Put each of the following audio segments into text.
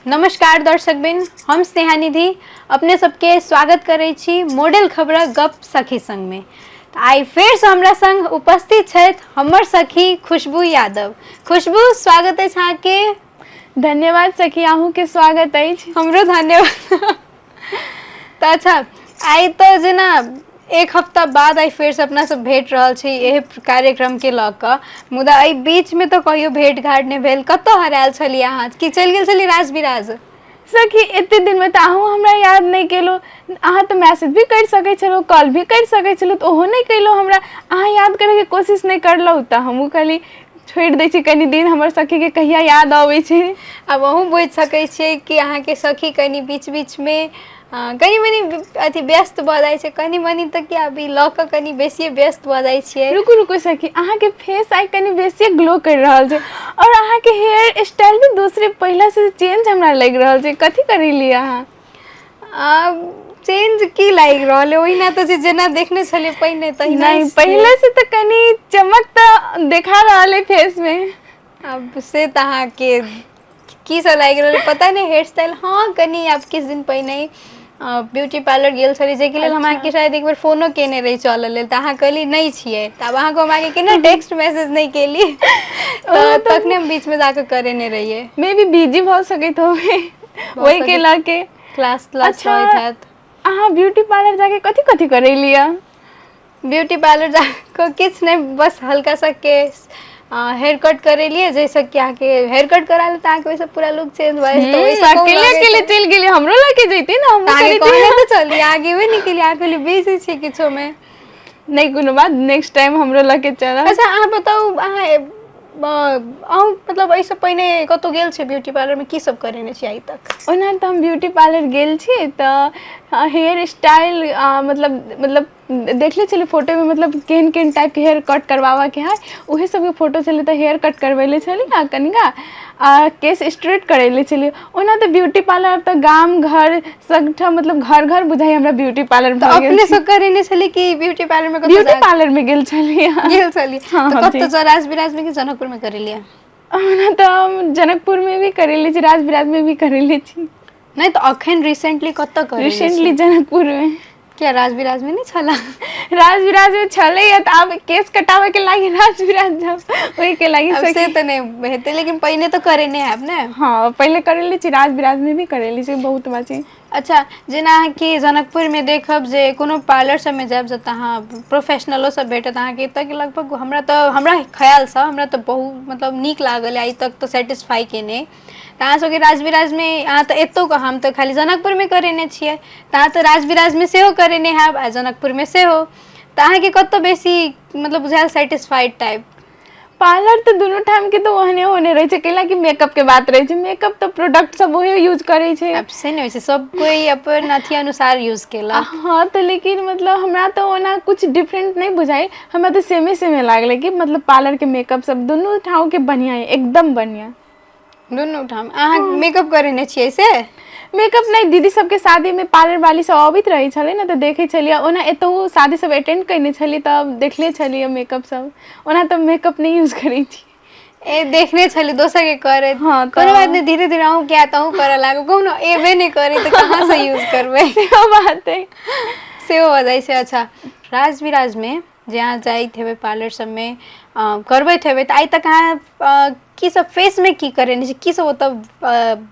नमस्कार दर्शक बिन, हम स्नेहा निधि अपने सबके स्वागत करै छी मॉडल खबरक गप सखी संग में। तऽ आइ फेरसँ हमरा संग उपस्थित छथि हमर सखी खुशबू यादव। खुशबू, स्वागत अछि अहाँके। धन्यवाद सखी, अहूँके स्वागत अछि। हमरो धन्यवाद। तऽ अच्छा, आइ तऽ जेना एक हफ्ता बाद आइ फेरसँ अपना सब भेट रहल छी एहि कार्यक्रमके लऽ कऽ, मुदा एहि बीचमे तऽ कहियो भेट घाट नहि भेल। कतऽ हरायल छलियै अहाँ? कि चलि गेल छलियै राज बिराज? सखी, एते दिनमे तऽ अहूँ हमरा याद नहि केलहुँ। अहाँ तऽ मैसेज भी करि सकै छलहुँ, कॉल भी करि सकै छलहुँ, तऽ ओहो नहि केलहुँ। हमरा अहाँ याद करैके कोशिश नहि करलहुँ, तऽ हमहूँ कहली छोड़ि दै छी कनि दिन, हमर सखीके कहिया याद अबै छै। आब अहूँ बुझि सकै छियै कि अहाँके सखी कनि बीच बीचमे कनि मनि अथी व्यस्त भऽ जाइ छै। कनि मनि तऽ की, आब ई लऽ कऽ कनि बेसिए व्यस्त भऽ जाइ छियै। रुकू रुकू सखी, अहाँके फेस आइ कनि बेसिए ग्लो करि रहल छै आओर अहाँके हेयर स्टाइल भी दोसरे पहिलासँ चेंज हमरा लागि रहल छै। कथी करेलियै अहाँ? चेंज की लागि रहल है? ओहिना तऽ छै जेना देखने छलियै पहिने तहिना। नहि, पहिले से तऽ कनि चमक तऽ देखा रहल है फेस में। आब से तऽ अहाँके की सब लागि रहल है पता नहि। हेयर स्टाइल हँ, कनि आब किछु दिन पहिने ही ब्यूटी पार्लर गेल छलियै, जाहिके लेल हम अहाँके शायद एक बेर फोनो केने रही चलऽ लेल, तऽ अहाँ कहली नहि छियै। तऽ आब अहाँके हम आगे केना टेक्स्ट मैसेज नहि केली, तऽ तखने हम बीचमे जाकऽ करेने रहियै। मे बी बिजी भऽ सकैत होबै ओहिके लऽ के। क्लास क्लास अच्छा। रहैत हैत। अहाँ ब्यूटी पार्लर जाके कथी कथी करेली? ब्यूटी पार्लर जाकऽ किछु नहि, बस हल्का सा केश हेयर कट करेलियै, जाहिसँ कि अहाँके हेयर कट करा लेत तऽ अहाँके ओहिसँ पूरा लुक चेंज भऽ जाइ छै, तऽ ओहिसँ कहूँ अकेले लगैत अकेले हैत। चलि गेली, हमरो लऽ के जैती ने, हमहूँ तऽ अहाँके करितियै। कहने तऽ चली, अहाँ गेबे नहि केलियै। अहाँ कहलियै बिजी छी किछोमे। नहि कोनो बात, नेक्स्ट टाइम हमरो लऽ के चलब। अच्छा, अहाँ बताउ, अहाँ अहूँ मतलब एहिसँ पहिने कतहु गेल छी ब्यूटी पार्लरमे? की सब करेने छी आइ तक? ओना तऽ हम ब्यूटी पार्लर गेल छी तऽ हेयर स्टाइल मतलब देखले छलियै फोटोमे, मतलब केहन केहन टाइपके हेयर कट करबाबऽके हइ, उहे सबके फोटो छलै, तऽ हेयर कट करबेले छली आ कनिका आ केश स्ट्रेट करेले छलियै। ओना तऽ ब्यूटी पार्लर तऽ गाम घर सगठाम, मतलब घर घर बुझाइ हमरा ब्यूटी पार्लर तऽ भऽ गेल अपने छै। से करेने छली कि ब्यूटी पार्लर मे कतौ ब्यूटी जा पार्लर मे गेल छलियै। गेल छली? हँ। तऽ हँ जी। कतऽ, राज बिराज मे कि जनकपुर मे करेलियै? ओना तऽ हम जनकपुर मे भी करेले छी, राज बिराज मे भी करेले छी। नहि तऽ अखन रिसेंटली कतऽ करेने रिसेंटली छी? जनकपुर मे। किया, राज बिराज मे नहि छला? राज बिराज मे छलैया, तऽ आब केश कटाबे के लागी राज बिराज जाउ, ओहि के लागी। आब से सखी तऽ नहि हेतै, लेकिन पहिने तऽ करेने हैब ने? हँ, पहिले करेले छी, राज बिराज मे भी करेले छी, बहुत बार छी। अच्छा, जेना अहाँके जनकपुरमे देखब जे कोनो पार्लर सबमे जायब जतऽ अहाँ प्रोफेशनलो सब भेटत अहाँके, एतऽके लगभग हमरा तऽ हमरा ख्यालसँ हमरा तऽ बहुत मतलब नीक लागल आइ तक, तऽ सेटिस्फाई केने। तऽ अहाँ सबके राजविराजमे, अहाँ तऽ एतौ, हम तऽ खाली जनकपुरमे करेने छियै, तऽ अहाँ तऽ राजविराजमे सेहो करेने हैब आ जनकपुरमे सेहो, तऽ अहाँके कतऽ बेसी मतलब बुझायल सेटिस्फाइड टाइप? पार्लर तऽ दुनू ठाम के तऽ ओहने ओहने रहै छै, कैला कि मेकअप के बात रहै छै, मेकअप तऽ प्रोडक्ट सब ओहे यूज करै छै। आब से नहि होइ छै, सब कोइ अपन अथी अनुसार यूज केलक। हँ तऽ लेकिन मतलब हमरा तऽ ओना कुछ डिफरेंट नहि बुझाइ, हमरा तऽ सेमे सेमे लागलै कि मतलब पार्लर के मेकअप सब दुनू ठाम के बढ़िया है, एकदम बढ़िया। दुनू ठाम अहाँ मेकअप करेने छियै से? मेकअप नहि, दीदी सबके शादीमे पार्लर वाली सब अबैत रहै छलै ने, तऽ देखै छलियै। ओना एतहु शादी सब अटेंड कयने छलियै तऽ देखले छलियै मेकअप सब। ओना तऽ मेकअप नहि यूज करै छी। ए, देखने छली दोसर के करैत। हँ। कोनो बात तऽ नहि, धीरे धीरे अहूँ के आयत, अहूँ करऽ लागब। कहू ने, एबे नहि करी तऽ कहाँ से यूज करबै? सेहो बात अइ। सेहो भऽ जाइ छै। अच्छा, राज बिराजमे जे अहाँ जाइत हेबै, पार्लर सबमे करबैत हेबै, तऽ आइ तक अहाँ की सब फेसमे की करेने छी? की सब ओतऽ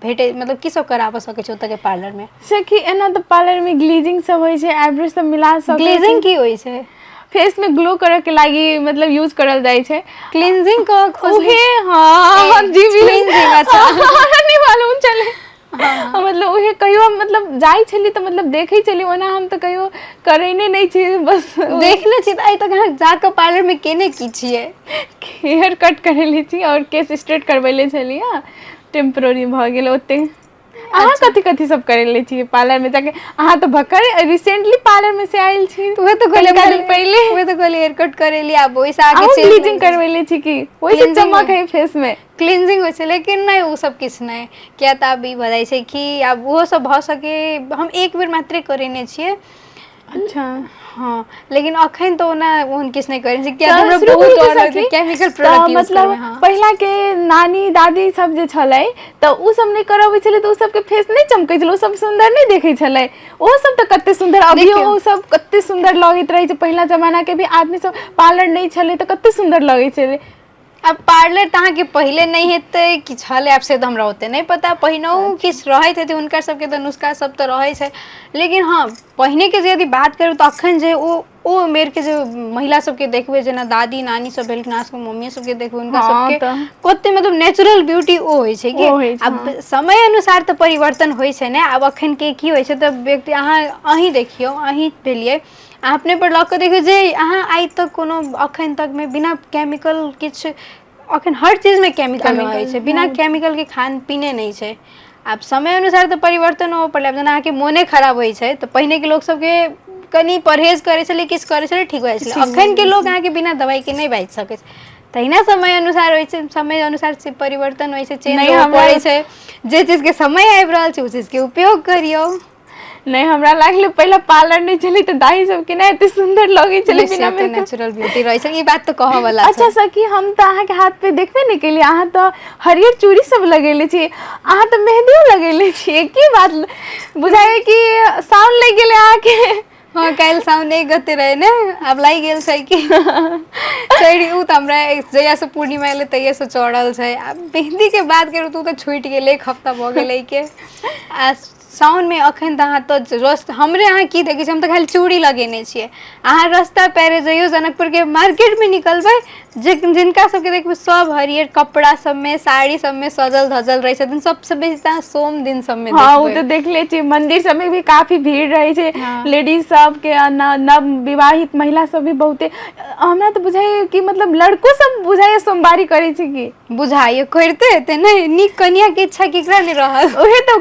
भेटै, मतलब की सब कराबऽ सकै छी ओतऽके पार्लरमे? सखी, एना तऽ पार्लरमे ग्लीजिंग सब होइ छै, आइब्रो सब मिला सकै। ग्लेजिंग की होइ छै? फेस में ग्लो करऽ के लागी मतलब यूज करल जाइ छै। क्लींजिंग कऽ खोजली। उहे, हँ जी। क्लींजिंग, अच्छा। हमरा नहि मालूम छलै। मतलब उहे कहियो मतलब जाइ छली तऽ मतलब देखै छली, ओना हम तऽ कहियो करेने नहि छी, बस देखने छी। तऽ आइ तक अहाँ जाकऽ पार्लरमे केने की छियै? हेयर कट करेले छी आओर केश स्ट्रेट करबेले छलियै, टेम्पररी भऽ गेल ओते। अहाँ कथी कथी सब करेले छियै पार्लर में जाके? अहाँ तऽ भक्कर रिसेंटली पार्लर में से आयल छी। उहे तऽ कहलियै। कनिका दिन पहिले। उहे तऽ कहलियै, हेयर कट करेली, आब ओहिसँ आगे अहूँ चेंज ब्लीचिंग करबेले छी की ओहिसँ Cleansing चमक है फेस में? क्लींजिंग होइ छै, लेकिन नहि ओ सब किछु नहि, किया तऽ आब ई भऽ जाइ छै कि आब ओहो सब भऽ सके। हम एक बेर मात्रे करेने छियै। अच्छा। हँ, लेकिन अखन तऽ ओना ओहन किछु नहि करै छी, किया तऽ तऽ हमरा शुरू बहुत करू डर लगै सखी। केमिकल तऽ प्रोडक्ट यूज मतलब करबै। हँ, पहिला के नानी दादी सब जे छलै तऽ उ सब नहि करबै छलै, तऽ उ सबके फेस नहि चमकै छलै, उ सब सुन्दर नहि देखै छलै। ओहो सब तऽ कते सुन्दर, अभियो देखियौ ओ सब कते सुन्दर लगैत रहै छै। पहिला जमाना के भी आदमी सब पार्लर नहि छलै तऽ कते सुन्दर लगै छलै। आब पार्लर तऽ अहाँके पहिले नहि हेतै कि छलै, आब से तऽ हमरा ओते नहि पता। पहिनहु किछु रहैत हेतै हुनकर सबके तऽ नुस्खा सब तऽ रहै छै, लेकिन हँ, पहिनेके जे यदि बात करू तऽ अखन जे ओ उमेरके जे महिला सबके देखबै, जेना दादी नानी सब भेलखिन, अहाँ सबके मम्मी सबके देखबै, हुनका हँ सबके तऽ कते मतलब नेचुरल ब्यूटी ओ होइ छै कि। ओ होइ छै। आब हँ समय अनुसार तऽ परिवर्तन होइ छै ने। आब अखन के की होइ छै तऽ व्यक्ति अहाँ अहीं देखियौ, अहीं भेलियै, अहाँ अपने पर लऽ कऽ देखियौ जे अहाँ आइ तक कोनो अखन तकमे बिना केमिकल किछु, अखन हर चीजमे केमिकल रहै केमिकल छै, बिना हँ। केमिकलके खान पीने नहि छै। आब समय अनुसार तऽ परिवर्तन होबऽ पड़लै। आब जेना अहाँके मोने खराब होइ छै तऽ पहिनेके लोक सबके कनि परहेज करै छलै, किछु करै छलै, ठीक भऽ जाइ छलै। ठीक भऽ अखन के जाइ लोक छै। अहाँके बिना दवाइके नहि बाजि सकै छै। तहिना समय अनुसार होइ छै, समय अनुसार से परिवर्तन होइ छै, चेंज नहि होबऽ हमरा पड़ै छै। जे चीजके समय आबि रहल छै ओ चीजके उपयोग करियौ। नहि, हमरा लागलै पहिला पार्लर नहि छलै तऽ दादी सब केना एते सुन्दर लगै छलै नहि, से बिना तऽ मेकअप। नेचुरल ब्यूटी रहै छै, ई बात तऽ कहऽ वला अच्छा छै। सखी, हम तऽ अहाँके हाथ पे देखबे नहि केलियै, अहाँ तऽ हरियर चूड़ी सब लगेले छी, अहाँ तऽ मेहदियो लगेले छियै, की बात? बुझाइये कि साउन लागि गेलै अहाँके। हँ, काल्हि साउन 1 गते रहै ने, आब लागि गेल छै कि चढ़ि। ओ तऽ हमरा जहियासँ पूर्णिमा एलै तहियासँ चढ़ल छै। आब मेहन्दीके बात करू तऽ ओ तऽ छुटि गेलै, एक हफ्ता भऽ गेलै के। आ साउनमे अखन तऽ अहाँ तऽ रस हमरे अहाँ की देखै छी, हम तऽ खाली चूड़ी लगेने छियै। अहाँ रस्ता पैरे जइयौ, जनकपुरके मार्केटमे निकलबै, जे जिनका सबके देखबै सब हरियर कपड़ा सबमे, साड़ी सबमे सजल धजल रहै छथिन। सबसँ बेसी तऽ अहाँ सोम दिन सबमे हँ, ओ देखबै। तऽ देखले छियै, मंदिर सबमे भी काफी भीड़ रहै छै। हँ लेडीज सबके आ नव विवाहित महिला सब भी बहुते। हमरा तऽ बुझाइये कि मतलब लड़को सब बुझाइये सोमवारी करै छै की। बुझाइयो करिते हेतै ने, नीक कनियाके इच्छा केकरा नहि रहल। उहे तऽ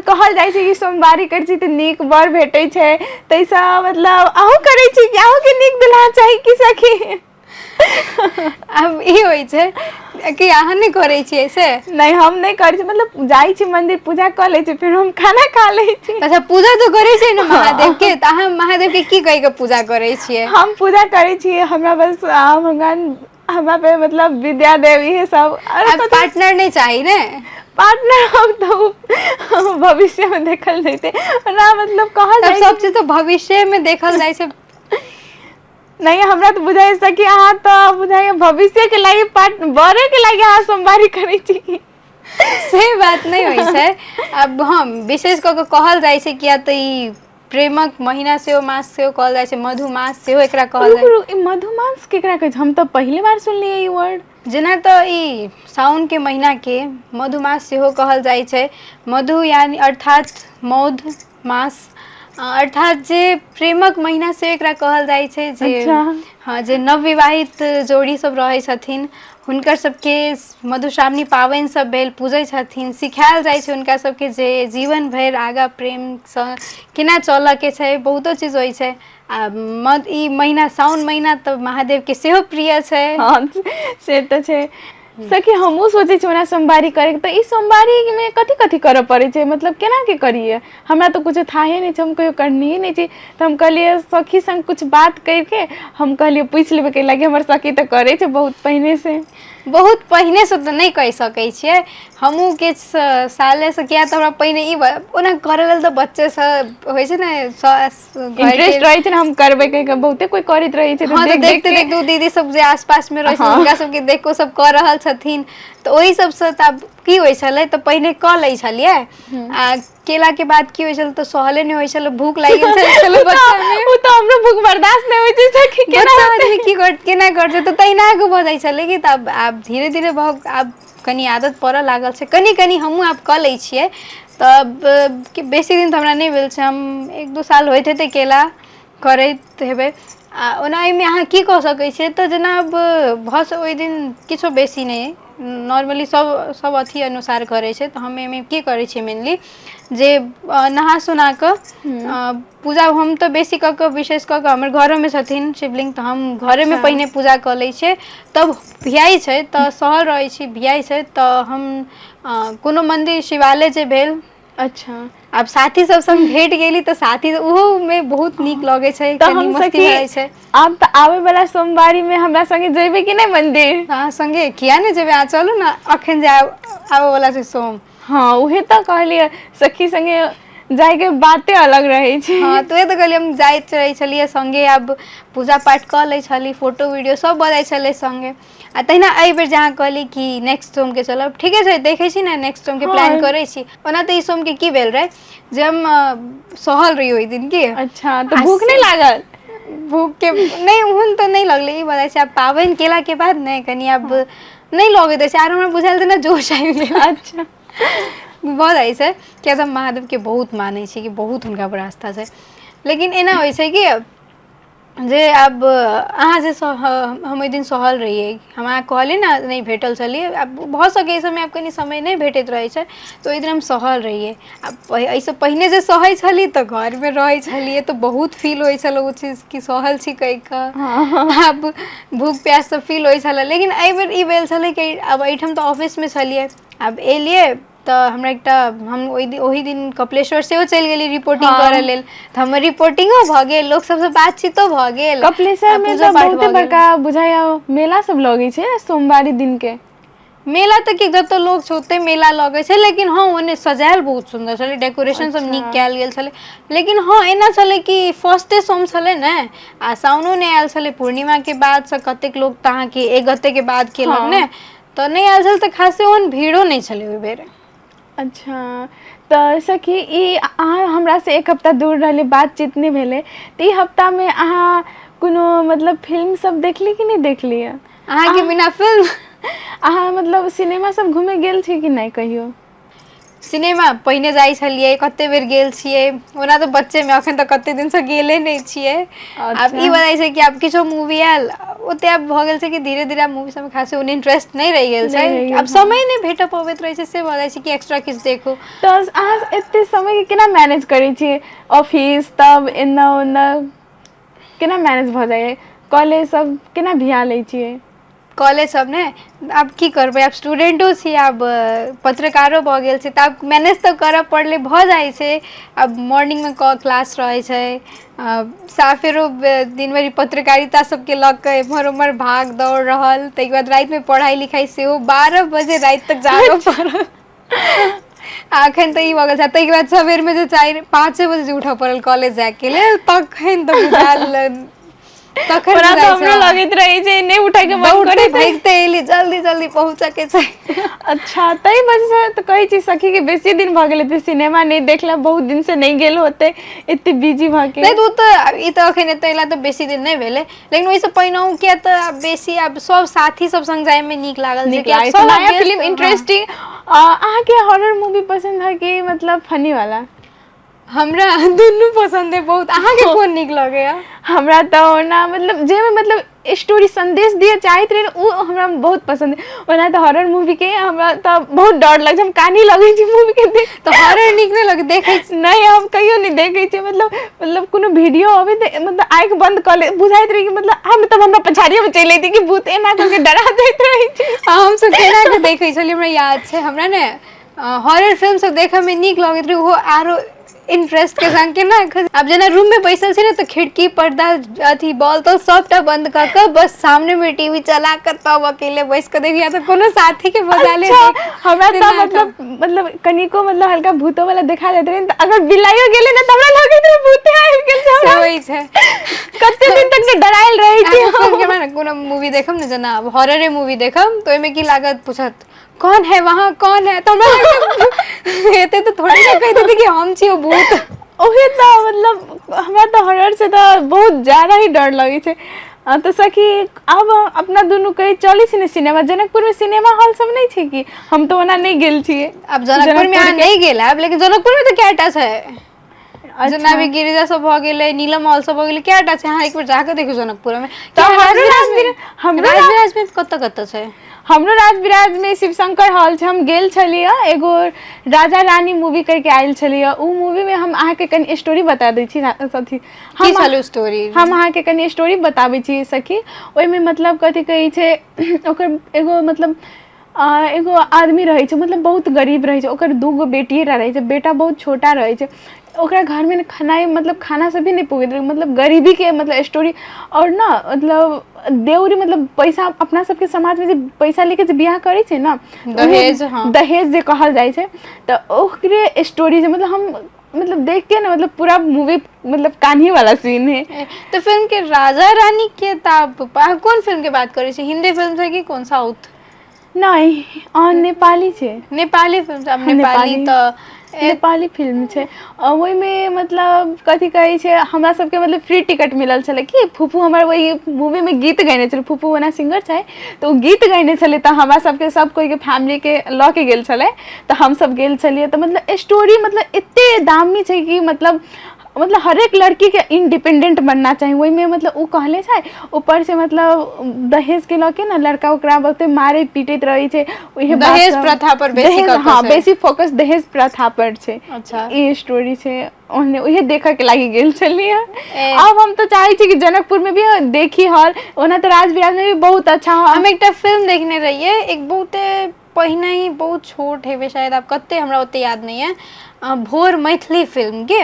कहल जाइ छै कि सोमवारी करै छी तऽ नीक वर भेटै छै, ताहिसँ मतलब अहूँ करै छी कि अहूँके नीक दुल्हा चाही की सखी? आब ई होइ छै कि अहाँ नहि करै छियै से? नहि, हम नहि करै छी। मतलब जाइ छी मंदिर, पूजा कऽ लै छी, फेर हम खाना खा लै छी। अच्छा, पूजा तऽ करै छियै ने महादेव हँ, के? तऽ अहाँ महादेव के की कहि कऽ पूजा करै छियै? हम पूजा करै छी, हमरा बस भगवान हमरा पे मतलब विद्या देव, इहे सब आरो आब कथी। पार्टनर नहि चाही ने? पार्टनर हम तऽ भविष्य मे देखल जैते ओना, मतलब कहल तब जाइ सब छै। चीज तऽ भविष्य मे देखल जाइ छै। नहि, हमरा तऽ बुझाइ छै कि अहाँ तऽ बुझाइया भविष्य के लागि पार्ट बड़े के लागि अहाँ सोमवारी करै छी की। से बात नहि होइ छै। आब हम विशेष कऽ कऽ कहल जाइ छै, किया तऽ ई प्रेमक महीना सेहो, मास सेहो कहल जाइ छै, मधुमास सेहो एकरा कहल रुकू जाइ। रुकू, ई मधुमास केकरा कहै छै? हम तऽ पहिले बार सुनलियै ई वर्ड। जेना तऽ ई साउनके महिनाके मधुमास सेहो कहल जाइ छै। मधु यानि अर्थात मौध मास, अर्थात जे प्रेमक महिना से एकरा कहल जाइ छै जे। अच्छा। हँ, जे नवविवाहित जोड़ी सब रहै छथिन, हुनकर सबके मधुश्रावणी पाबनि सब भेल, पूजै छथिन, सिखायल जाइ छै हुनका सबके जे जीवन भरि आगाँ प्रेमसँ केना चलऽके छै, बहुतो चीज होइ छै। आ मध ई महिना, साउन महिना तऽ महादेवके सेहो प्रिय छै। हँ, से तऽ छै सखी। हमहूँ सोचै छी ओना सोमवारी करैके, तऽ ई सोमवारीमे कथी कथी करऽ पड़ै छै? मतलब केना के करियै? हमरा तऽ कुछो थाहे नहि छै, हम कहियो करनिये नहि छी, तऽ हम कहलियै सखी संग कुछ बात करिके, हम कहलियै पूछि लेबै, कैला कि हमर सखी तऽ करै छै बहुत पहिने से। बहुत पहिनेसँ तऽ नहि कहि सकै छियै, हमहूँ किछु सालेसँ, किया तऽ हमरा पहिने ई ओना करय लेल तऽ बच्चेसँ होइ छै ने घरके। इंटरेस्ट रहै छै ने, हम करबै कहि कऽ बहुते कोइ करैत रहै छै तऽ हँ, तऽ देख देख देखते के। देखते ओ दीदी सब जे आस पास मे रहै छै, हँ हुनका सबके देख कऽ ओ सब कऽ रहल छथिन, तऽ ओहि सबसँ तऽ आब की होइ छलै तऽ पहिने कऽ लै छलियै। आ केलाके बाद की होइ छलै तऽ सहले नहि होइ छलै, भूख लागि गेल छलै ओ बच्चामे। तऽ ओ तऽ हमरो भूख बर्दाश्त नहि होइ छै सखी, केना बच्चा होतै? आदमी की कर, केना करतै, तऽ तहिना कऽ भऽ जाइ छलै कि। तऽ आब धीरे धीरे भऽ आब कनि आदत पड़ऽ लागल छै, कनि कनि हमहूँ आब कऽ लै छियै। तब कि बेसी दिन तऽ हमरा नहि भेल छै, हम 1-2 साल होइत हेतै केला करैत हेबै। आ ओना एहिमे अहाँ की कऽ सकै छियै तऽ जेना आब भऽ ओहि दिन किछो बेसी नहि, नॉर्मली सभ सभ अथी अनुसार करै छै, तऽ हम एहिमे की करै छियै मेनली जे नहा सोना कऽ हूँ। पूजा हम तऽ बेसी कऽ कऽ, विशेष कऽ कऽ हमर घरोमे छथिन शिवलिंग, तऽ हम घरेमे अच्छा। पहिने पूजा कऽ लै छियै। तब बियाइ छै तऽ सहल रहै छी, बियाइ छै तऽ हम कोनो मन्दिर शिवालय जे भेल अच्छा। आब साथी सब संग भेट गेली तऽ साथी ओहोमे बहुत नीक लगै छै, तऽ कनि हम मस्ती सखी भऽ जाइ छै। आब तऽ आबै वाला सोमवारी मे हमरा संगे जेबै कि नहि मंदिर? अहाँ संगे किया नहि जेबै, अहाँ चलू ने अखन जायब, आबऽ वाला छै सोम। हँ, उहे तऽ कहलियै, सखी संगे जायके बाते अलग रहै छै। हँ, तऽ उहे तऽ कहलियै, हम जाइत रहै छलियै संगे, आब पूजा पाठ कऽ लै छली, फोटो वीडियो सब भऽ जाइ छलै संगे। आ तहिना एहि बेर जे अहाँ कहली कि नेक्स्ट सोमके चलब, ठीके छै, देखै छी ने, नेक्स्ट सोमके प्लान करै छी। ओना तऽ ई सोमके की भेल रहै जे हम सहल रही ओहि दिन की। अच्छा, तऽ भूख नहि लागल? भूख के नहि, ओहन तऽ नहि लगलै। ई भऽ जाइ छै, आब पाबनि केलाके बाद ने कनि आब नहि लगैत अछि, आर हमरा बुझायल जेना जोश आबि गेल। भऽ जाइ छै, किया तऽ हम महादेवके बहुत मानै छी कि बहुत हुनका पर आस्था छै। लेकिन एना होइ छै कि जे आब अहाँ जे हम ओहि दिन सहल रहियै, हम अहाँके कहलियै ने नहि भेटल छलियै। आब भऽ सकै एहि समय आब कनि समय नहि भेटैत रहै छै, तऽ ओहि दिन हम सहल रहियै। आब एहिसँ पहिने जे सहै छली तऽ घरमे रहै छलियै तऽ बहुत फील होइ छलै ओ चीज कि सहल छी कहि कऽ, आब भूख प्यास तऽ फील होइ छलै। लेकिन एहिबेर ई भेल छलै कि आब एहिठाम तऽ ऑफिसमे छलियै, आब एलियै तऽ हमरा एकटा हम ओहि दिन कपिलेश्वर सेहो चलि गेली रिपोर्टिंग करऽ लेल, तऽ हमर रिपोर्टिंगो भऽ गेल, लोक सबसँ बातचीतो भऽ गेल। कपिलेश्वर मे पूजो तऽ पाठ बहुते भऽ गेल। बड़का बुझाइया मेला सब लगै छै ने सोमवारी दिन के? मेला तऽ की, जतऽ लोक छै ओते मेला लगै छै, लेकिन हँ, ओने सजायल बहुत सुन्दर छलै, डेकोरेशन सब नीक कयल गेल छलै। लेकिन हँ, एना छलै कि फर्स्टे सोम छलै ने आ साउनो नहि आयल छलै, पूर्णिमा के बाद से कतेक लोक तऽ अहाँके एक गते के बाद केलक ने, तऽ नहि आयल छल, तऽ खासे ओहन भीड़ो नहि छलै ओहि बेर। अच्छा, तऽ सखी, ई अहाँ हमरासँ एक हफ्ता दूर रहली, बातचीत नहि भेलै, तऽ ई हफ्तामे अहाँ कोनो मतलब फिल्म सब देखली कि नहि देखलियै? अहाँके बिना फिल्म? अहाँ मतलब सिनेमा सब घूमे गेल छी कि नहि कहियो? सिनेमा पहिने जाइ छलियै, कते बेर गेल छियै, ओना तऽ बच्चेमे, अखन तऽ कते दिनसँ गेले नहि छियै। आब ई भऽ जाइ छै कि आब किछो मूवी आयल, ओते आब भऽ गेल छै कि धीरे धीरे आब मूवी सबमे खासे ओहन इंटरेस्ट नहि रहि गेल छै, आब समय नहि भेट पबैत रहै छै, से भऽ जाइ छै कि एक्स्ट्रा किछु देखू। तऽ अहाँ एते समयके केना मैनेज करै छियै? ऑफिस तब एना ओना केना मैनेज भऽ जाइए? कॉलेज सब केना भिया लै छियै? कॉलेज सब ने आब की करबै, आब स्टूडेंटो छी, आब पत्रकारो भऽ गेल छी, तऽ आब मैनेज तऽ करऽ पड़लै, भऽ जाइ छै। आब मॉर्निंगमे क्लास रहै छै, सा फेरो दिन भरि पत्रकारिता सबके लऽ कऽ एम्हर ओम्हर भाग दौड़ रहल, ताहिके बाद रातिमे पढ़ाइ लिखाइ सेहो 12 बजे राति तक जागऽ पड़ल। आ एखन तऽ ई भऽ गेल छै, ताहिके बाद सबेरमे जे 4-5 बजे जे उठऽ पड़ल कॉलेज जायके लेल, तखन तऽ बुझायल, तखन ओना तऽ बुझाइ हमरो छै लगैत रहै छै, नहि उठैके मन दौड़ते करैत रहै। भागते एली, जल्दी जल्दी पहुँचऽ के छै। अच्छा, ताहि वजहसँ तऽ कहै छी सखी के बेसी दिन भऽ गेल हेतै सिनेमा नहि देखला, बहुत दिन से नहि गेल होतै एते बिजी भऽ के। नहि तऽ ओ तऽ ई तऽ एखन एतऽ एला तऽ बेसी दिन नहि भेलै, लेकिन ओहिसँ पहिनहु किया तऽ आब बेसी आब सब साथी सब संग जायमे नीक लागल छै नीक कि आब लागै छै सब आब नया व्यस्त फिल्म। इंटरेस्टिंग। अहाँके हॉरर मूवी पसन्द है कि मतलब फनी वाला? हमरा दुनू पसन्द अइ बहुत। अहाँके कोन नीक लगैया? हमरा तऽ ओना मतलब जाहिमे मतलब स्टोरी संदेश दिअ चाहैत रहै ने, ओ हमरा बहुत पसन्द अइ। ओना तऽ हॉरर मूवी के हमरा तऽ बहुत डर लगै छै, हम कानी लगै छी मूवी के देख। तऽ हॉरर नीक नहि लगै देखै छी? नहि, हम कहियो नहि देखै छियै। मतलब कोनो वीडियो अबै तऽ मतलब आँखि बंद कऽ ले, बुझाइत रहै कि मतलब हम तब हमरा पछाड़िये मे चलि अयतै कि भूत, एना कऽ के डरा दैत रहै छै। आ हमसभ केना कऽ देखै छलियै, हमरा याद छै, हमरा ने हॉरर फिल्म सब देखऽ मे नीक लगैत रहै, ओहो आरो इंटरेस्ट के संग केना। आब जेना रूम मे बैसल छी ने तऽ खिड़की, पर्दा, अथी बॉल तॉल सबटा बंद कऽ कऽ, बस सामने मे टीवी चला कऽ तब अकेले बैस कऽ देखी या तऽ कोनो साथी के बजा ले। हमरा तऽ मतलब कनिको मतलब हल्का भूतो वाला देखा जाइत रहै तऽ अगर बिलाइयो गेलै ने तऽ हमरा लगैत रहै भूते आबि गेल छै। से हमरा होइ छै। कते दिन तक ने डरायल रहै छी अहाँके हम। फिल्म के ने कोनो मूवी देखब ने, जेना हॉररे मूवी देखब, तऽ ओहिमे की लागत, पूछत कौन है वहाँ, कौन है, तऽ हमरा लागत एते तऽ थोड़ी ने कहि देतै कि हम छी ओ भूत। ओहे तऽ, मतलब हमरा तऽ हॉरर से तऽ बहुत ज्यादा ही डर लगै छै। तऽ सखी, आब अपना दुनू कही चलै छी ने सिनेमा? जनकपुर मे सिनेमा हॉल सब नहि छै कि? हम तऽ ओना नहि गेल छियै। आब जनकपुर मे अहाँ नहि गेल आब, लेकिन जनकपुर मे तऽ कएटा छै, जेना अभी गिरिजा सब भऽ गेलै, नीलम मॉल सब भऽ गेलै, कएटा छै। अहाँ एक बेर जाकऽ देखियौ जनकपुर मे। तऽ हमरो हमरो राजविराज मे कतऽ कतऽ छै? हमरो राजविराज मे शिवशंकर हॉल छै, हम गेल छलियै। एगो राजा रानी मूवी करके आयल छलियै, ओ मूवी मे हम अहाँके कनि स्टोरी बता दै छी अथी की हम छलै स्टोरी? हम अहाँके कनि स्टोरी बताबै छी सखी। ओहिमे मतलब कथी कहै छै, ओकर एगो मतलब एगो आदमी रहै छै, मतलब बहुत गरीब रहै छै। ओकर दूगो बेटिए रहै छै, बेटा बहुत छोटा रहै छै। ओकरा घरमे ने खेनाइ, मतलब खाना सब भी नहि पुगैत रहै, मतलब गरीबीके मतलब स्टोरी। आओर ने मतलब देउरी, मतलब पैसा, अपना सबके समाजमे जे पैसा लेके जे बियाह करै छै ने, दहेज, हँ, दहेज जे कहल जाइ छै, तऽ ओकरे स्टोरी छै। मतलब हम मतलब देख के ने मतलब पूरा मूवी मतलब कान्ही वाला सीन है। तऽ फिल्म के राजा रानी के ताप, अहाँ कोन फिल्म के बात करै छी? हिंदी फिल्म छै कि कोन साउथ? नहि, नेपाली छै। नेपाली फिल्म छै। आब नेपाली तऽ नेपाली फिल्म छै। ओहिमे मतलब कथी कहै छै, हमरा सबके मतलब फ्री टिकट मिलल छलै कि फूफू हमर ओहि मूवीमे गीत गयने छलै। फूफू ओना सिंगर छै, तऽ ओ गीत गयने छलै, तऽ हमरा सबके सब कोइके फैमिलीके लऽ के गेल छलै, तऽ हमसब गेल छलियै। तऽ मतलब स्टोरी मतलब एते दामी छै कि मतलब हरेक लड़कीके इंडिपेंडेंट बनना चाही। ओहिमे मतलब ओ कहले छै, ऊपरसँ मतलब दहेजके लऽ के ने लड़का ओकरा बहुते मारै पीटैत रहै छै। ओहे दहेज प्रथा पर बेसी। हँ, बेसी फोकस दहेज प्रथा पर छै। अच्छा, ई स्टोरी छै। ओहने ओहे देखऽ के लागि गेल छलियै। आब हम तऽ चाहै छी कि जनकपुर में भी देखी हॉल, ओना तऽ राज बिराज में भी बहुत अच्छा। हम एकटा फिल्म देखने रहियै एक बहुते पहिने ही, बहुत छोट हेबै शायद, आब कते हमरा ओते याद नहि है। भोर मैथिली फिल्म के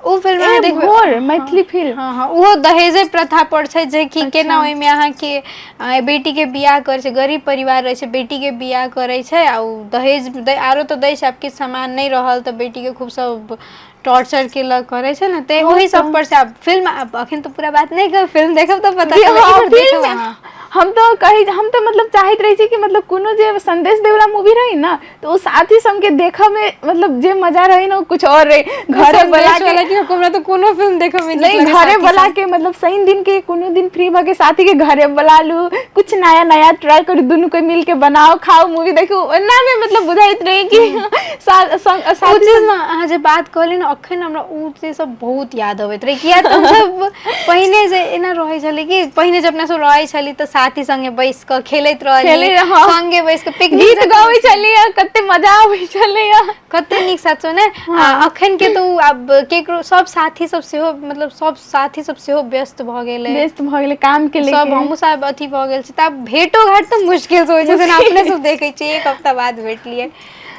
ओ फिल्म अहाँ देखबै, भोर मैथिली फिल्म। हँ हँ, ओहो दहेजे प्रथा पर छै, जे कि केना ओहिमे अहाँके बेटीके बियाह करै छै, गरीब परिवार रहै छै, बेटीके बियाह करै छै आ ओ दहेज आरो तऽ दै छै, आब किछु सामान नहि रहल तऽ बेटीके खूब सब टॉर्चर केलक, करै छै ने, तऽ ओहि सब पर से आब फिल्म। आब अखन तऽ पूरा बात नहि कहब, फिल्म देखब तऽ पता चलत। हम तऽ कहै, हम तऽ मतलब चाहैत रहै छी कि मतलब कोनो जे संदेश देवला मूवी रही ने, तऽ ओ साथी संगे देखऽ मे मतलब जे मजा रही ने, ओ कुछ और रही। घरे बोला के हमरा तऽ कोनो फिल्म देखऽ मे नहीं, घरे बोला के मतलब शनि दिन के कोनो दिन फ्री भऽ के साथी के घरे बोला लू, कुछ नया नया ट्राई करू, दुनू कोई मिल के बनाओ, खाओ, मूवी देखू, ओना मे मतलब बुझाइत रही कि ओ चीज ने अहाँ जे बात कहली ने अखन, हमरा ओ चीज सब बहुत याद अबैत रहै, किया तऽ हमसब पहिने जे एना रहै छलै कि पहिने जे अपना सब रहै छली तऽ साथी संगे बैस कऽ खेलैत रहली, संगे बैस कऽ पिकनिक गीत गाबै छलियै, कते मजा आबै छलैया, कते नीक साचो ने। आ अखन के तऽ आब केकरो सब साथी सब सेहो, मतलब सब साथी सब सेहो व्यस्त भऽ गेलै, व्यस्त भऽ गेलै काम के लेके सब, हमहूँ सब अथी भऽ गेल छी, तऽ आब भेटो घाट तऽ मुश्किल से होइ छै, जेना अपने सब देखै छियै एक हफ्ता बाद भेटलियै।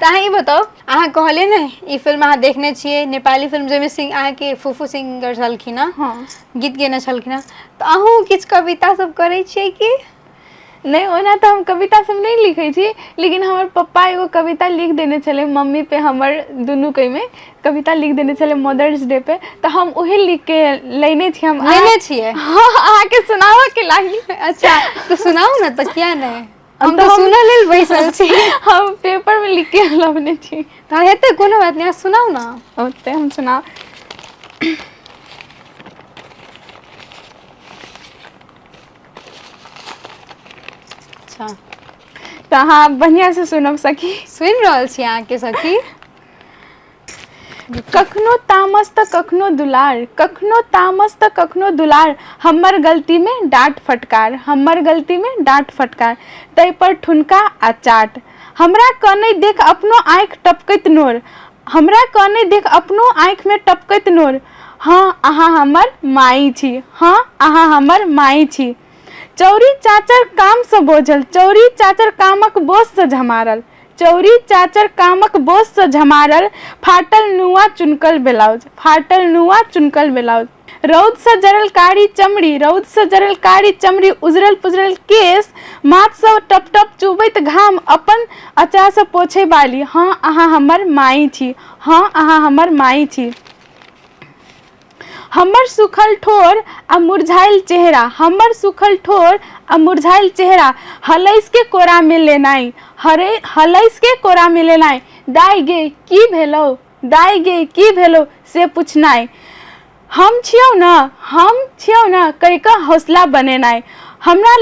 तऽ अहाँ ई बताउ, अहाँ कहलियै ने ई फिल्म अहाँ देखने छियै, नेपाली फिल्म जाहिमे सिंग अहाँके फूफू सिंगर छलखिन हँ, गीत गेने छलखिन हँ, तऽ अहूँ किछु कविता सब करै छियै कि नहि? ओना तऽ हम कविता सब नहि लिखै छी, लेकिन हमर पप्पा एगो कविता लिख देने छलै मम्मी पे, हमर दुनू मे कविता लिख देने छलै मदर्स डे पे, तऽ हम ओहे लिख के लेने छी। हम लेने छियै? हँ, अहाँके सुनाबऽ के लागी। अच्छा, तऽ सुनाउ ने तऽ, किया नहि, हम तऽ सुनऽ लेल बैसल छी। हम पेपर में लिख के लबने छी। तऽ हेतै, कोनो बात नहि, सुनाउ ने। ओते हम सुनाउ। अच्छा, तऽ अहाँ बढ़िआँसँ सुनब सखी। सुनि रहल छी अहाँके सखी। कखनो तामस तऽ कखनो दुलार, कखनो तामस तऽ कखनो दुलार, हमर गलतीमे डाँट फटकार, हमर गलतीमे डाँट फटकार, ताहि पर ठुनका आ चाट। हमरा कनैत देख अपनो आँखि टपकैत नोर, हमरा कनैत देख अपनो आँखिमे टपकैत नोर, हँ अहाँ हमर माई छी, हँ अहाँ हमर माई छी। चौरी चाचर कामसँ बोझल, चौरी चाचर कामक बोझसँ झमारल, चौरी चाचर कामक बोझसँ झमारल, फाटल नुआ चुनकल ब्लाउज, फाटल नुआ चुनकल ब्लाउज। रौदसँ जरल कारी चमड़ी, रौदसँ जरल कारी चमड़ी, उजरल पुजरल केश, माथसँ टप टप चुबैत घाम, अपन अचारसँ पोछै बाली, हँ अहाँ हमर माई छी, हँ अहाँ हमर माई छी। हमर सुखल ठोर आ मुरझायल चेहरा, हमर सुखल ठोर आ मुरझायल चेहरा, हलैस के कोरा में लेनाइ, हरे हलैस के कोरा में लेनाइ, दाइ गे की भेलौ, दाइ गे की भेलौ से पूछनाइ, हम छियौ ने, हम छियौ ने कहि कऽ हौसला बनेनाइ, हमरा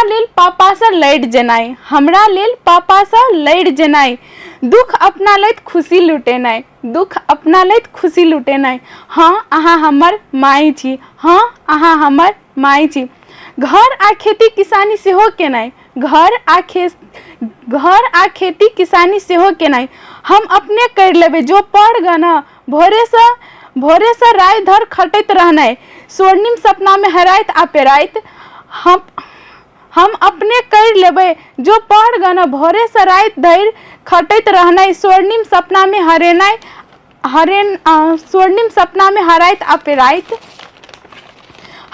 लेल पापासँ लड़ि जेनाइ, हमरा लेल पापासँ लड़ि जेनाइ, दुख अपना लैत खुशी लुटेनाइ, दुख अपना लैत खुशी लुटेनाइ, हँ अहाँ हमर माई छी, हँ अहाँ हमर माई छी। घर आ खेती किसानी सेहो केनाइ, घर आ खेती किसानी सेहो केनाइ, हम अपने करि लेबै जो पढ़ गऽ न, भोरेसँ भोरेसँ राति धरि खटैत रहनाइ, स्वर्णिम सपनामे हराइत आ पेराइत, हम हम अपने करि लेबै जो पढ़ गन। भोरेसँ राति धरि खटैत रहनाइ, स्वर्णिम सपनामे हरेनाइ, हरेन स्वर्णिम सपनामे हराइत आ पेराइत।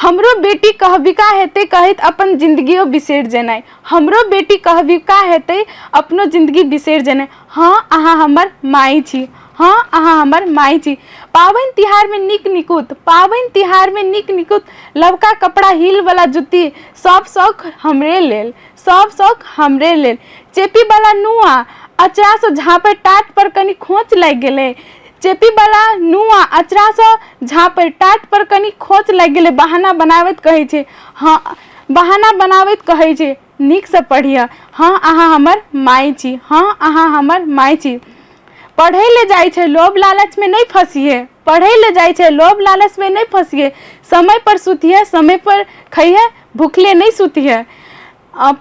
हमरो बेटी कहबिका हेतै कहैत अपन जिन्दगियो बिसरि जेनाइ। हमरो बेटी कहबिका हेतै अपनो जिन्दगी बिसरि जेनाइ। हँ अहाँ हमर माइ छी, हँ अहाँ हमर माइ छी। पाबनि तिहारमे नीक निकुत, पाबनि तिहारमे नीक निकुत लबका कपड़ा हीलवला जुत्ती, सब शौक हमरे लेल, सब शौक हमरे लेल। चेपीवला नुआ अचरासँ झाँपै टाटपर कनि खोँच लागि गेलै। चेपीवला नुआ अचरासँ झाँपै टाटपर कनि खोँच लागि गेलै। बहाना बनाबैत कहै छै, हँ बहाना बनाबैत कहै छै नीकसँ पढ़िअ। हँ अहाँ हमर माइ छी, हँ अहाँ हमर माइ छी। पढ़ै लए जाइ छै लोभ लालचमे नहि फँसिहे, पढ़ै लए जाइ छै लोभ लालचमे नहि फँसिहे। समयपर सुतिहे समयपर खइहे भुखले नहि सुतिहे।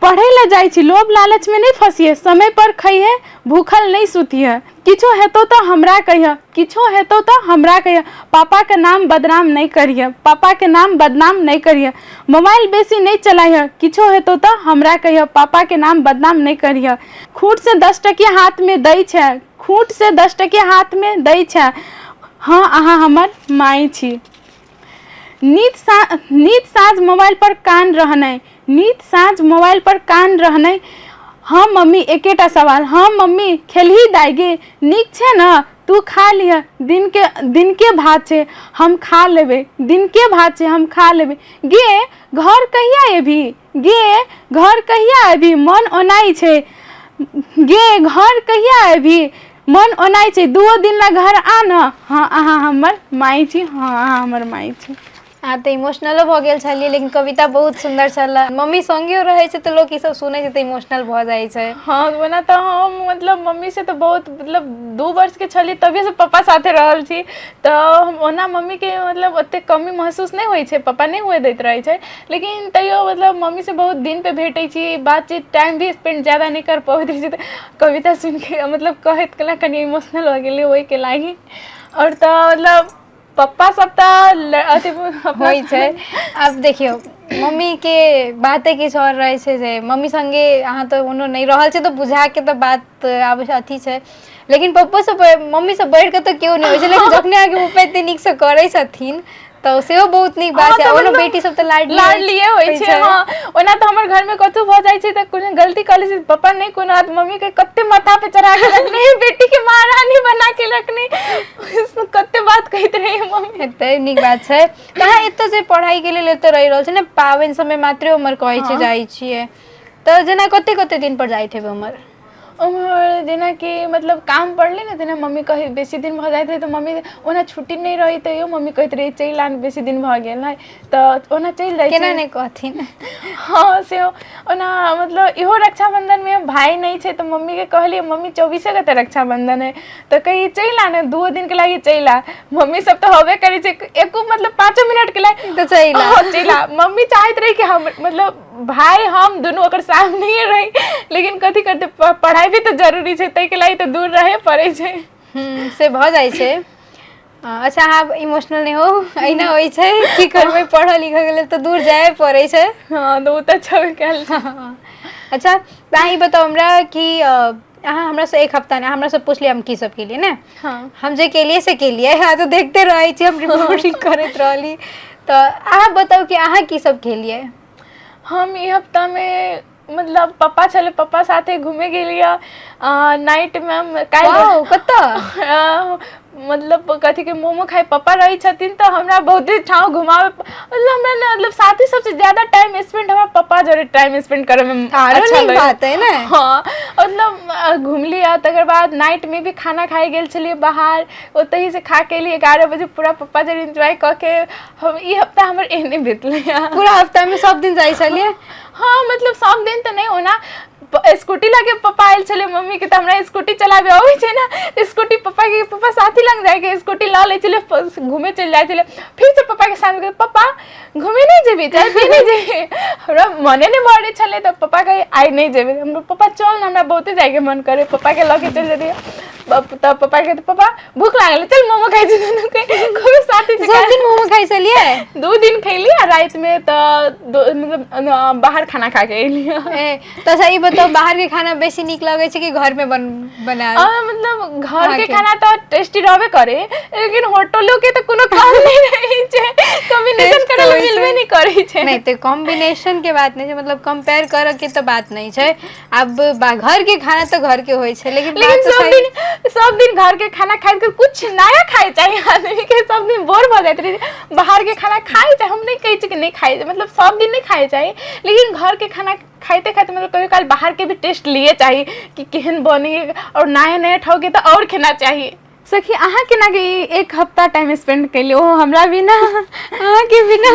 पढ़ै लए जाइ छी लोभ लालचमे नहि फँसिहे, समयपर खइहे भूखल नहि सुतिहे। किछो हेतौ तऽ हमरा कहिह, किछो हेतौ तऽ हमरा कहिह। पापाके नाम बदनाम नहि करिह, पापाके नाम बदनाम नहि करिह। मोबाइल बेसी नहि चलाइह, किछो हेतौ तऽ हमरा कहिह, पापाके नाम बदनाम नहि करिह। खूटसँ 10 टकिया हाथमे दै छै, खूटसँ 10 टकिया हाथमे दै छै। हँ अहाँ हमर माइ छी। नित सा नित साँझ मोबाइल पर कान रहनाइ, नित साँझ मोबाइल पर कान रहनाइ। हँ मम्मी एकेटा सवाल, हँ मम्मी खेलही दाइ गे, नीक छै ने तू खा लिह, दिनके दिनके भात छै हम खा लेबै, दिनके भात छै हम खा लेबै। गे घर कहिया एबही, गे घर कहिया एबही मन ओनाइ छै, गे घर कहिया एबही मन ओनाइ छै, दूओ दिन ला घर आ न। हँ अहाँ हमर माइ छी, हँ अहाँ हमर माइ छी। अहाँ तऽ इमोशनलो भऽ गेल छलियै, लेकिन कविता बहुत सुन्दर छलै। मम्मी संगे रहै छै तऽ लोक ई सब सुनै छै तऽ इमोशनल भऽ जाइ छै। हँ ओना तऽ हम मतलब मम्मीसँ तऽ बहुत मतलब 2 वर्षके छलियै तभिएसँ पप्पा साथे रहल छी, तऽ हम ओना मम्मीके मतलब ओतेक कमी महसूस नहि होइ छै, पप्पा नहि हुए दैत रहै छै, लेकिन तैयो मतलब मम्मीसँ बहुत दिनपर भेटै छी, बातचीत टाइम भी स्पेंड ज्यादा नहि कर पबैत रहै छी, तऽ कविता सुनिके मतलब कहैत कला कनि इमोशनल भऽ गेलियै ओहिके लागि। आओर तऽ मतलब पप्पा सब तऽ अथी होइ छै। आब देखियौ मम्मीके बाते किछु आओर रहै छै जे मम्मी सङ्गे अहाँ तऽ ओनो नहि रहल छै तऽ बुझाके तऽ बात आब अथी छै, लेकिन पप्पो सब मम्मी सब बढ़िकऽ तऽ केओ नहि होइ छै, लेकिन जखने अहाँके पप्पा एते नीकसँ करै छथिन तऽ सेहो बहुत नीक बात छै। ओनो बेटी सब तऽ लाडलिए होइ छै। हँ ओना तऽ हमर घरमे कतहु भऽ जाइ छै तऽ कोनो गलती कऽ लै छै पप्पा नहि कोनो बात, मम्मीके कते माथा पे चढ़ा के रखने, बेटीके महारानी बना के रखने, कते बात कहैत रहै मम्मी। एते नीक बात छै। तऽ अहाँ एतऽ जे पढ़ाइके लेल एतऽ रहि रहल छै ने, पाबनि सबमे मात्रे उमर कहै छै जाइ छियै, तऽ जेना कते कते दिन पर जाइत हेबै उमर? उम्हर जेनाकि मतलब काम पड़लै ने, जेना मम्मी कहै बेसी दिन भऽ जाइत रहै तऽ मम्मी ओना छुट्टी नहि रहै तैयो मम्मी कहैत रहै चलि आन बेसी दिन भऽ गेल है, तऽ ओना चलि जाइ केना नहि कहथिन। हँ सेहो ओना मतलब इहो रक्षाबन्धनमे भाय नहि छै तऽ मम्मीके कहलियै मम्मी 24के तऽ रक्षाबन्धन है, तऽ कही चलि आ ने 2 दिनके लागि चलि आ। मम्मी सब तऽ होबे करै छै एको मतलब 5 मिनटके लागि तऽ चलि आ, चलि आ। मम्मी चाहैत रहै कि हम मतलब भाय हम दुनू ओकर सामने रही, लेकिन कथी करतै पढ़ाइ भी तऽ जरूरी छै, ताहिके लागि तऽ दूर रहै पड़ै छै। से भऽ जाइ छै। अच्छा अहाँ इमोशनल नहि हो, एहिना होइ छै, की करबै, पढ़ऽ लिखऽके लेल तऽ दूर जाए पड़ै छै। हँ तऽ ओ तऽ छेबे कयल। अच्छा तऽ अहाँ ई बताउ हमरा कि अहाँ हमरासँ एक हफ्ता नहि हमरासँ पुछलियै हम की सब केलियै ने। हँ हम जे केलियै से केलियै, अहाँ तऽ देखते रहै छी हम रिपोर्टिंग करैत रहली, तऽ अहाँ बताउ कि अहाँ की सब केलियै? हम ई हफ्तामे मतलब पप्पा छलै, पप्पा साथे घूमे गेलियै नाइटमे हम काल्हि। कतऽ? मतलब कथीके मोमो खाइ। पप्पा रहै छथिन तऽ हमरा बहुते ठाम घुमाबै, मतलब हमरा ने मतलब साथी सबसँ ज्यादा टाइम स्पेंड हमरा पप्पा जरे टाइम स्पेंड करैमे अच्छा लगै बात है ने। हँ मतलब घुमली आ तकर बाद नाइटमे भी खाना खाइ गेल छलियै बाहर, ओतहिसँ खा के एलियै 11 बजे, पूरा पप्पा जरे एन्जॉय कऽ के। हम ई हफ्ता हमर एहने बीतलै। पूरा हफ्तामे सब दिन जाइ छलियै? हँ मतलब सब दिन तऽ नहि, ओना स्कूटी लऽ के पप्पा आयल छलै मम्मीके, तऽ हमरा स्कूटी चलाबे अबै छै ने, स्कूटी पप्पाके पप्पा साथी लग जाइके स्कूटी लऽ लै छलै, घूमे चलि जाइ छलै। फेरसँ पप्पाके साथ पप्पा घूमे नहि जेबही, चाय पिए नहि जेबही, हमरा मने नहि भरै छलै, तऽ पप्पा कहै आइ नहि जेबै। हम पप्पा चल ने, हमरा बहुते जाइके मन करै, पप्पाके लऽ के चलि जैतियै। तऽ पप्पा के पप्पा भूख लागल चल मोमो खाइ छी दुनू के खूब साथी सब दिन मोमो खाइ छलियै? 2 दिन खैली आ रातिमे तऽ मतलब बाहर खाना खा के एली। ए, तऽ अच्छा, ई बताउ, बाहर के खाना बेसी नीक लगै छै कि घर में बनायल? मतलब घर के अहाँके? खाना तऽ टेस्टी रहबे करे, लेकिन होटलो के तऽ कोनो कम नहि रहै छै। कॉम्बिनेशन Taste करे तऽ ला होइ छै। मिलबे नहि करै छै। नहि तऽ कॉम्बिनेशन के बात नहि छै, मतलब कंपेयर करऽ के तऽ बात नहि छै। आब घर के खाना तऽ घर के होइ छै, लेकिन लेकिन बात तऽ सब सही। दिन सब दिन घर के खाना खाइ के कुछ नया खाइ चाही आदमी के। सब दिन बोर भऽ जाइत रहै छै। बाहर के खाना खाइ चाही, हम नहि कहै छी कि नहि खाइ, मतलब सब दिन नहि खाइ चाही, लेकिन घर के खाना खाइते खाइते मतलब कहियो काल बाहर के भी टेस्ट लिए चाही कि केहन बनी, और नया नया ठाव तऽ और खेना चाही। सखी, अहाँ केना के ई एक हफ्ता टाइम स्पेंड कैलियै, ओहो हमरा बिना? अहाँके बिना?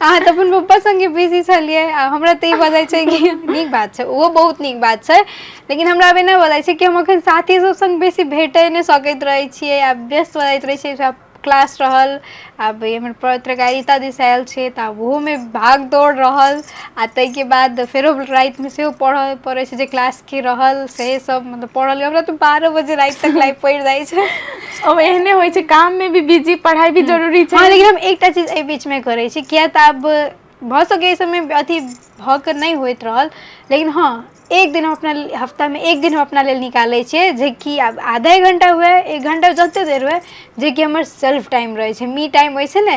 अहाँ तऽ अपन पप्पा संगे बिजी छलियै। आ हमरा तऽ ई भऽ जाइ छै कि नीक बात छै, ओहो बहुत नीक बात छै, लेकिन हमरा आब एना भऽ जाइ छै कि हम अखन साथी सब संग बेसी भेटै नहि सकैत रहै छियै। आब व्यस्त भऽ जाइत रहै छियै। आब क्लास रहल, आब हमर पत्रकारिता दिस आयल छै, तऽ आब ओहोमे भाग दौड़ रहल आ ताहिके बाद फेरो रातिमे सेहो पढ़ऽ पड़ै छै, जे क्लासके रहल से सब मतलब पढ़ल। हमरा तऽ 12 बजे राति तक लाइव पड़ि जाइ छै। अब एहने होइ छै, काम में भी बिजी, पढ़ाई भी जरूरी छै। हँ, लेकिन हम एकटा चीज एहि बीचमे करै छी, किया तऽ आब भऽ सकै एहि सबमे अथी भऽ कऽ नहि होइत रहल, लेकिन हँ, एक दिन हम अपना हफ्तामे एक दिन हम अपना लेल निकालै छियै, जेकि आब आधा घंटा हुए, एक घंटा, जते देर हुए, जेकि हमर सेल्फ टाइम रहै छै, मी टाइम होइ छै ने।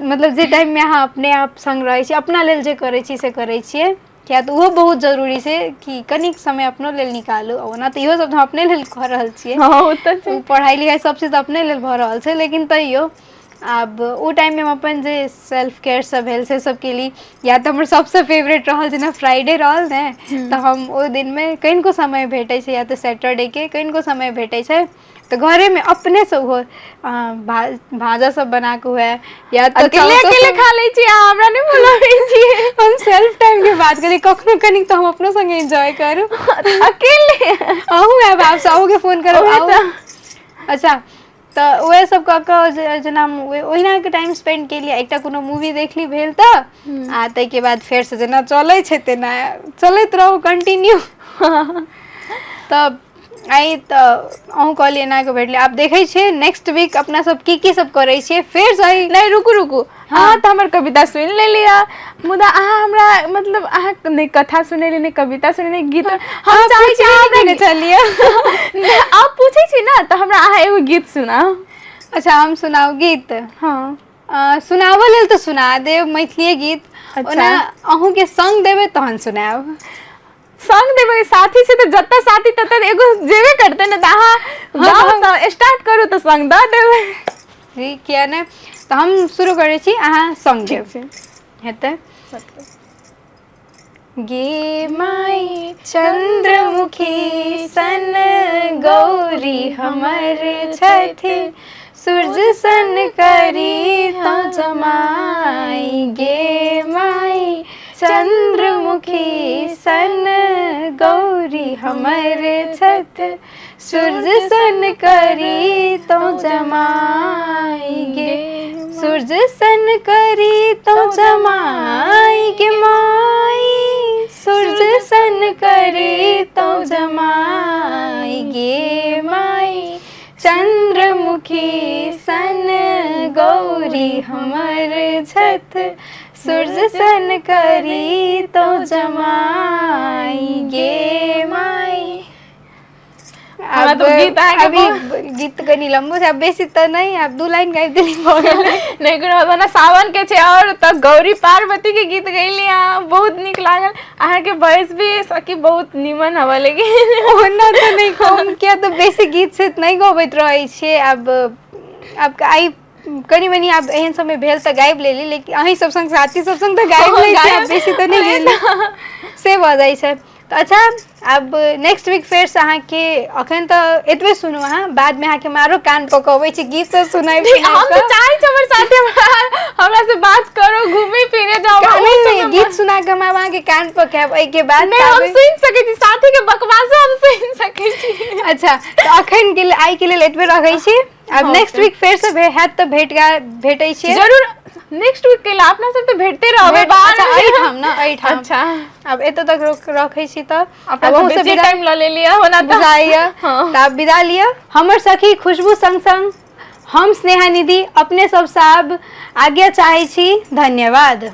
मतलब जे टाइममे अहाँ अपने आप सङ्ग रहै छी, अपना लेल जे करै छी से करै छियै, किया तऽ ओहो बहुत जरूरी छै कि कनिक समय अपनो लेल निकालू। ओना तऽ इहो सब तऽ हम अपने लेल कऽ रहल छियै। हँ, ओ तऽ छै। पढ़ाइ लिखाइ सब चीज अपने लेल भऽ रहल छै, लेकिन तैयो आब ओ टाइममे हम अपन जे सेल्फ केयर सब भेल से सब केली, या तऽ हमर सबसँ फेवरेट रहल, जेना फ्राइडे रहल ने, तऽ हम ओहि दिनमे कनिको समय भेटै छै, या तऽ सैटरडेके कनिको समय भेटै छै, तऽ घरेमे अपनेसँ ओहो भाजा सब बना कऽ हुए या तऽ अकेले चौको अकेले खा लै छी अहाँ, हमरा नहि बोलाबै छियै। हम सेल्फ टाइम के बात करी, कखनो कनिक तऽ हम अपनो संगे एन्जॉय करू। अकेले? अहूँ आयब, आब अहूँके फोन करब। ओहे आउ। तऽ। अच्छा, तऽ उएह सब कऽ कऽ जेना हम ओहिनाके टाइम स्पेंड केलियै, एकटा कोनो मूवी देखली भेल तऽ आ ताहिके बाद फेरसँ जेना चलै छै तेना चलैत रहू कंटिन्यू। तऽ आइ तऽ अहूँ कहलियै एना कऽ भेटलै। आब देखै छियै नेक्स्ट वीक अपना सब की की सब करै छियै फेर सही। नहि, रुकू रुकू। अहाँ तऽ हमर कविता सुनि लेलियै, मुदा अहाँ हमरा मतलब अहाँ नहि कथा सुनेली, नहि कविता सुनेली, गीत। हम चाहै छी अहाँ केने छलियै? नहि, आब पूछै छी ने, तऽ हमरा अहाँ एगो गीत सुनाउ। अच्छा, हम सुनाउ गीत? हँ। सुनाबऽ लेल तऽ सुना देब मैथिलीए गीत। अच्छा। ओना अहूँके संग देबै तहन सुनायब। संग देबै? साथी छै तऽ जतऽ साथी ततऽ एगो जेबे करतै ने। तऽ अहाँ गाउ तऽ स्टार्ट करू, तऽ संग दऽ देबै। जी किया नहि। तऽ हम शुरू करै छी, अहाँ संग देब। छै। हेतै। गे माई चंद्रमुखी सन गौरी हमर छथि, सूरज सन करी तो जमाई। गे माई चंद्रमुखी सन गौरी हमर छथि, सूरज सन करी तो जमाई। गे सूरज सन करी तो जमाई, गे माई सूरज सन करी तो जमाई। गे माई चंद्रमुखी सन गौरी हमर छथि, सूरज सन करी तो जमाई। गे माई हमरा तऽ गीत अहाँके अभी गीत कनि लम्बो छै, आब बेसी तऽ नहि, आब दू लाइन गाबि देली, भऽ गेलै। नहि कोनो बात। सावन के छै और तऽ गौरी पार्वती के गीत गैली अहाँ, बहुत नीक लागल। अहाँके वॉइस भी सखी बहुत नीमन हवा, लेकिन ओना तऽ नहि कम, किया तऽ बेसी गीत से नहि गबैत रहै छियै। आब आब आइ कनि मनि आब एहन समय भेल तऽ गाबि लेली, लेकिन अहीं सब संग, साथी सब संग तऽ गाबि लै छियै, आब बेसी तऽ नहि गेली, से भऽ जाइ छै। तऽ अच्छा, आब नेक्स्ट वीक फेरसँ अहाँके, अखन तऽ एतबे सुनू अहाँ, बादमे अहाँके हम आरो कान पकबै छी गीत सब सुनाबि हम सुनाबि तऽ कऽ। चाहै छी हमर साथी हमरा से बात करो, घूमे फिरे जाओ। कान ओ नहि, सब गीत सुना कऽ हम आब अहाँके कान पकायब एहिके बाद। नहि, हम ताबे- सुनि सकै छी, साथी के बकवासो हम सुनि सकै छी। अच्छा, तऽ अखन के आइ के लेल एतबे रखै छी। आब हँ, नेक्स्ट तऽ। वीक फेरसँ हैत तऽ भेटै छियै। जरूर। नेक्स्ट वीक के अपना सब तऽ भेटते रहबै बाहर। अच्छा, एहिठाम ने, एहिठाम। अच्छा। आब एतऽ तक रोक रखै छी तऽ अपना आब सब अहूँ सब बेसी विदा टाइम लऽ लेलियै ओना तऽ। बुझाइया। हँ। तऽ आब विदा लिअ। हमर सखी खुशबू संग संग हम स्नेहा निधि अपने सबसँ आब आज्ञा चाहै छी। धन्यवाद।